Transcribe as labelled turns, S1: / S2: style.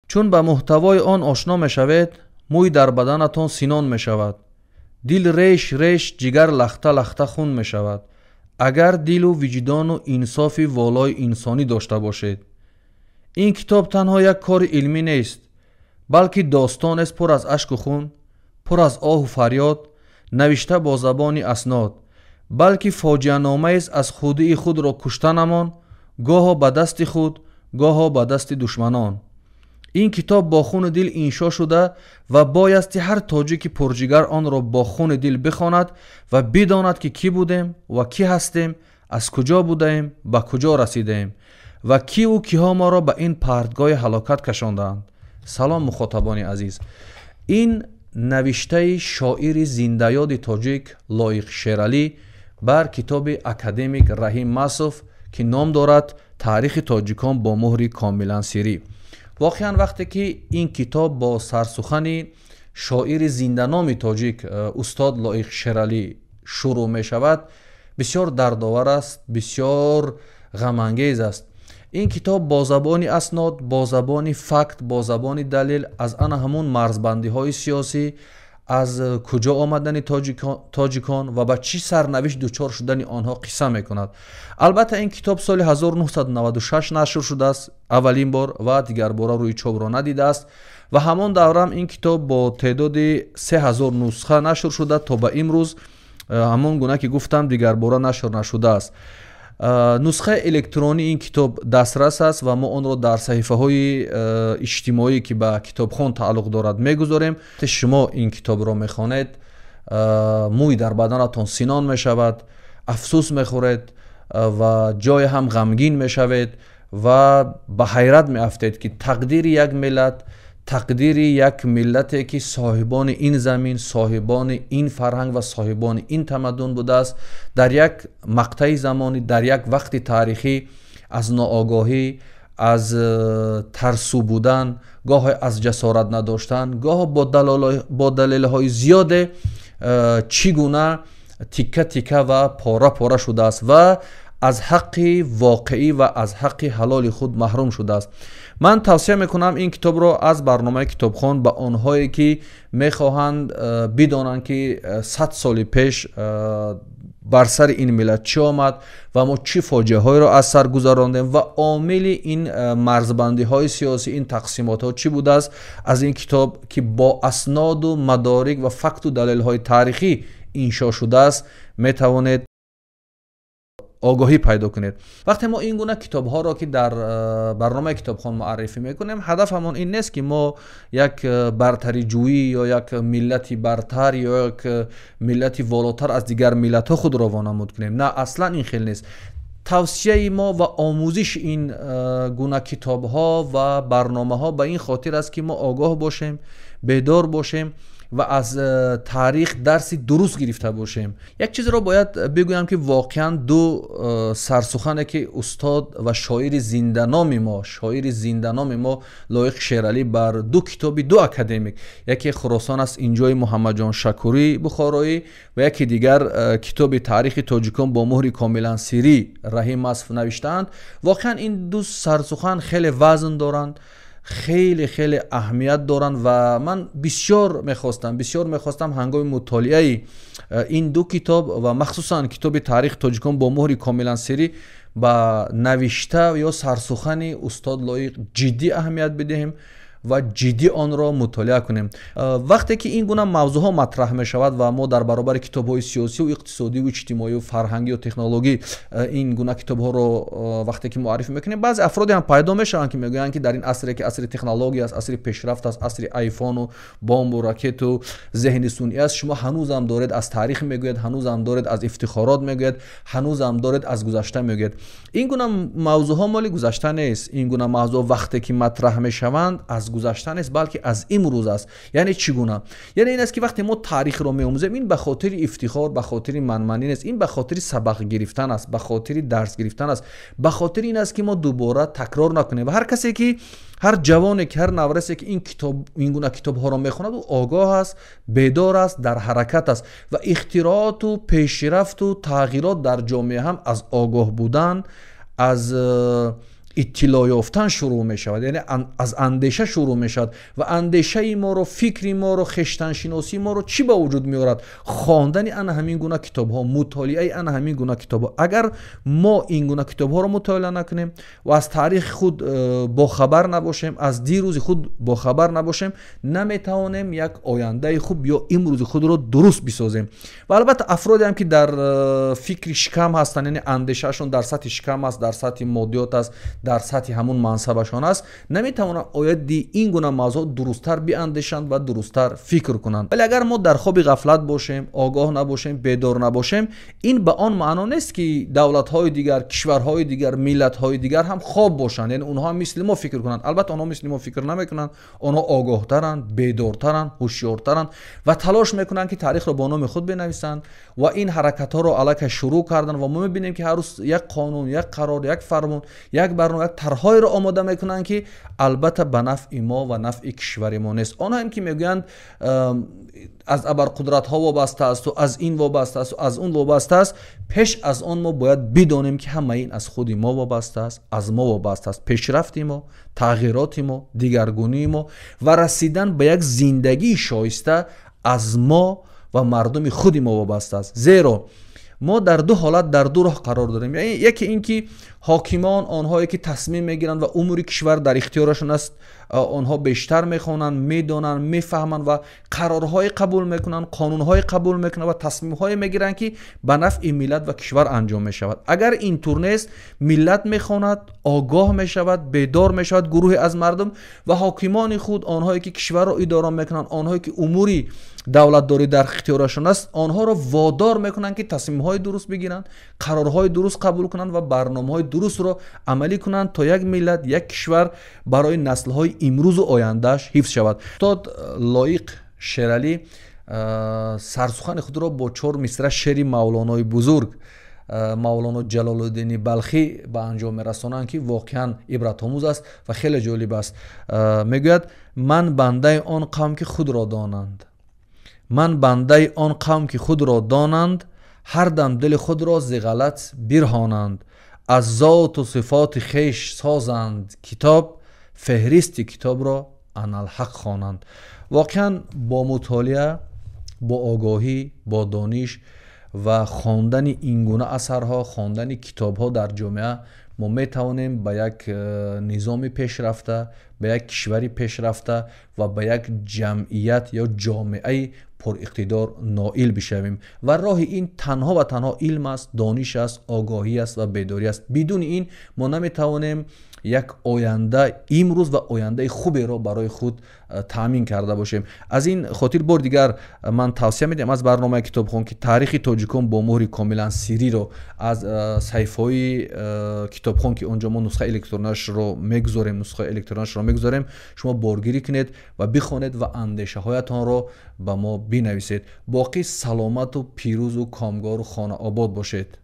S1: Чун ба муҳтавои он ошно мешавед, мӯй дар баданатон синон мешавад, дил реш реш, ҷигар лахта лахта хун мешавад, агар дилу виҷдону инсофи волои инсонӣ дошта бошед. Ин китоб танҳо як кори илмӣ нест, балки достонест пур аз ашку хун, пур аз оҳу фарёд, навишта бо забони аснод, балки фоҷианомаест аз худии худро куштанамон, гоҳо ба дасти худ, гоҳо ба дасти душманон. Ин китоб бо хуни дил иншо шуда ва боясти ҳар тоҷики пурҷигар онро бо хуни дил бихонад ва бидонад, ки кӣ будем ва кӣ ҳастем, аз куҷо будаем, ба куҷо расидаем ва киву киҳо моро ба ин партгоҳи ҳалокат кашондаанд. Салом, мухотабони азиз. Ин навиштаи шоири зиндаёди тоҷик Лоиқ Шералӣ бар китоби академик Раҳим Масов, ки ном дорад «Таърихи тоҷикон бо муҳри комилан сирӣ». Воқеан, вақте ки ин китоб бо сарсухани шоири зинданоми тоҷик устод Лоиқ Шералӣ шурӯъ мешавад, бисёр дардовар аст, бисёр ғамангез аст. Ин китоб бо забони аснод, бо забони факт, бо забони далел аз ана ҳамун марзбандиҳои сиёсӣ, аз куҷо омадани тоҷикон ва ба чӣ сарнавишт дучор шудани онҳо қисса мекунад. Албатта, ин китоб соли 1996 нашр шудааст аввалин бор ва дигарбора рӯи чопро надидааст ва ҳамон даврам ин китоб бо теъдоди 3000 нусха нашр шуда, то ба имрӯз, ҳамон гуна ки гуфтам, дигарбора нашр нашудааст. Нусхаи электронии ин китоб дастрас аст ва мо онро дар саҳифаҳои иҷтимоӣ, ки ба Китобхон тааллуқ дорад, мегузорем. Шумо ин китобро мехонед, мӯй дар баданатон синон мешавад, афсӯс мехӯред ва ҷое ҳам ғамгин мешавед ва ба ҳайрат меафтед, ки тақдири як миллат, тақдири як миллате, ки соҳибони ин замин, соҳибони ин фарҳанг ва соҳибони ин тамаддун будааст, дар як мақтаи замонӣ, дар як вақти таърихӣ аз ноогоҳӣ, аз тарсу будан, гоҳе аз ҷасорат надоштан, гоҳо бо далелҳои зиёде чӣ гуна тикка тикка ва пора пора шудааст ва аз ҳаққи воқеӣ ва аз ҳаққи ҳалоли худ маҳрум шудааст. Ман тавсия мекунам ин китобро аз барномаи Китобхон ба онҳое, ки мехоҳанд бидонанд, ки 100 соли пеш бар сари ин миллат чӣ омад ва мо чӣ фоҷиаҳоеро аз сар гузарондем ва омили ин марзбандиҳои сиёсӣ, ин тақсимотҳо чӣ будааст. Аз ин китоб, ки бо асноду мадорик ва факту далелҳои таърихӣ иншо шудааст, метавонед огоҳӣ пайдо кунед. Вақте мо ин гуна китобҳоро, ки дар барномаи Китобхон муаррифӣ мекунем, ҳадафамон ин нест, ки мо як бартариҷӯӣ ё як миллати бартар ё як миллати волотар аз дигар миллатҳо худро вонамуд кунем. На, аслан ин хел нест. Тавсияи мо ва омӯзиши ин гуна китобҳо ва барномаҳо ба ин хотир аст, ки мо огоҳ бошем, бедор бошем ва аз таърих дарси дуруст гирифта бошем. Як чизро бояд бигӯям, ки воқеан ду сарсухане, ки устод ва шоири зинданоми мо Лоиқ Шералӣ бар ду китоби ду академик, яке «Хуросон аст инҷои» Муҳаммадҷон Шакурӣ Бухороӣ ва яке дигар китоби «Таърихи тоҷикон бо муҳри комилан сирӣ» Раҳим Масов навиштаанд, воқеан ин ду сарсухан хеле вазн доранд, хеле хеле аҳамият доранд ва ман бисёр мехостам ҳангоми мутолиаи ин ду китоб ва махсусан китоби «Таърихи тоҷикон бо муҳри комилан сирӣ» ба навишта ё сарсухани устод Лоиқ ҷиддӣ аҳамият бидиҳем ва ҷиддӣ онро мутолиа кунем. Вақте ки ин гуна мавзӯъҳо матраҳ мешавад ва мо дар баробари китобҳои сиёсию иқтисодию иҷтимоию фарҳангию технологӣ ин гуна китобҳоро вақте ки муаррифӣ мекунем, баъзе афроде ҳам пайдо мешаванд, ки мегӯянд, ки дар ин асре, ки асри технология аст, асри пешрафт аст, асри айфону бомбу ракету зеҳни сунъӣ аст, шумо ҳанӯзам доред аз таърих мегӯяд, ҳанӯзам доред аз ифтихорот мегӯяд, ҳанӯзам доред аз гузашта мегӯяд. Ин гуна мавзӯъҳо моли гузашта нест. Ин гуна мавзӯъ вақте ки матраҳ мешаванд, аз гузашта нест, балки аз имрӯз аст. Яъне чӣ гуна? Яъне ин аст, ки вақте мо таърихро меомӯзем, ин ба хотири ифтихор, ба хотири манманӣ нест, ин ба хотири сабақ гирифтан аст, ба хотири дарс гирифтан аст, ба хотири ин аст, ки мо дубора такрор накунем. Ва ҳар касе ки, ҳар ҷавоне ки, ҳар наврасе ки ин китоб, ин гуна китобҳоро мехонад, ӯ огоҳ аст, бедор аст, дар ҳаракат аст ва ихтирооту пешрафту тағйирот дар ҷомеа ҳам аз огоҳ будан, аз иттилоъ ёфтан шурӯъ мешавад, яъне аз андеша шурӯъ мешавад. Ва андешаи моро, фикри моро, хештаншиносии моро чӣ ба вуҷуд меорад? Хондани ана ҳамин гуна китобҳо, мутолиаи ана ҳамин гуна китобҳо. Агар мо ин гуна китобҳоро мутолиа накунем ва аз таърихи худ бохабар набошем, аз дирӯзи худ бохабар набошем, наметавонем як ояндаи хуб ё имрӯзи худро дуруст бисозем. Ва албатта афродеам, ки дар фикри шикам ҳастанд, яъне андешаашон дар сатҳи шикам аст, дар сатҳи моддиёт аст, дар сатҳи ҳамун мансабашон аст, наметавонанд оиди ин гуна мавзӯъ дурусттар биандешанд ва дурусттар фикр кунанд. Вале агар мо дар хоби ғафлат бошем, огоҳ набошем, бедор набошем, ин ба он маъно нест, ки давлатҳои дигар, кишварҳои дигар, миллатҳои дигар ҳам хоб бошанд, яъне онҳо ҳам мисли мо фикр кунанд. Албатта, онҳо мисли мо фикр намекунанд. Онҳо огоҳтаранд, бедортаранд, ҳушёртаранд ва талош мекунанд, ки таърихро бо номи худ бинависанд ва ин ҳаракатҳоро аллакай шурӯъ карданд. Ва мо мебинем, ки ҳар рӯз як қонун, як қарор, як фармон, як барнома, як тарҳҳоеро омода мекунанд, ки албатта ба нафъи мо ва нафъи кишвари мо нест. Онҳоем, ки мегӯянд, аз абарқудратҳо вобаста асту аз ин вобаста асту аз он вобаста аст, пеш аз он мо бояд бидонем, ки ҳамаи ин аз худи мо вобаста аст, аз мо вобаста аст. Пешрафти мо, тағйироти мо, дигаргунии мо ва расидан ба як зиндагии шоиста аз мо ва мардуми худи мо вобаста аст. Зеро мо дар ду ҳолат, дар ду роҳ қарор дорем. Яке ин ки ҳокимон, онҳое ки тасмим мегиранд ва умури кишвар дар ихтиёрашон аст, онҳо бештар мехонанд, медонанд, мефаҳманд ва қарорҳое қабул мекунанд, қонунҳое қабул мекунанд ва тасмимҳое мегиранд, ки ба нафъи миллат ва кишвар анҷом мешавад. Агар ин тур нест, миллат мехонад, огоҳ мешавад, бедор мешавад гурӯҳе аз мардум ва ҳокимони худ, онҳое ки кишварро идора мекунанд, онҳое ки умури давлатдорӣ дар ихтиёрашон аст, онҳоро водор мекунанд, ки тасмимҳои дуруст бигиранд, қарорҳои дуруст қабул кунанд ва барномаҳои дурустро амалӣ кунанд, то як миллат, як кишвар барои наслҳои имрӯзу ояндааш ҳифз шавад. Устод Лоиқ Шералӣ сарсухани худро бо чор мисра шеъри Мавлонои бузург, Мавлоно Ҷалолуддини Балхӣ ба анҷом мерасонанд, ки воқеан ибратомӯз аст ва хеле ҷолиб аст. Мегӯяд: «Ман бандаи он қавм, ки худро донанд, ман бандаи он қавм, ки худро донанд, ҳар дам дили худро зи ғалат бирҳонанд, аз зоту сифоти хеш созанд китоб, феҳристи китобро аналҳақ хонанд». Воқеан, бо мутолиа, бо огоҳӣ, бо дониш ва хондани ин гуна асарҳо, хондани китобҳо дар ҷомеа мо метавонем ба як низоми пешрафта, ба як кишвари пешрафта ва ба як ҷамъият ё ҷомеаи пуриқтидор ноил бишавем. Ва роҳи ин танҳо ва танҳо илм аст, дониш аст, огоҳӣ аст ва бедорӣ аст. Бидуни ин мо наметавонем як оянда, имрӯз ва ояндаи хуберо барои худ таъмин карда бошем. Аз ин хотир бори дигар ман тавсия медиҳам аз барномаи Китобхон, ки «Таърихи тоҷикон бо муҳри комилан сирӣ»-ро аз саҳифаҳои Китобхон, ки он ҷо мо нусхаи электронашро мегузорем, нусхаи электронашро мегузорем, шумо боргирӣ кунед ва бихонед ва андешаҳоятонро ба мо бинависед. Боқӣ саломату пирӯзу комгору хонаобод бошед.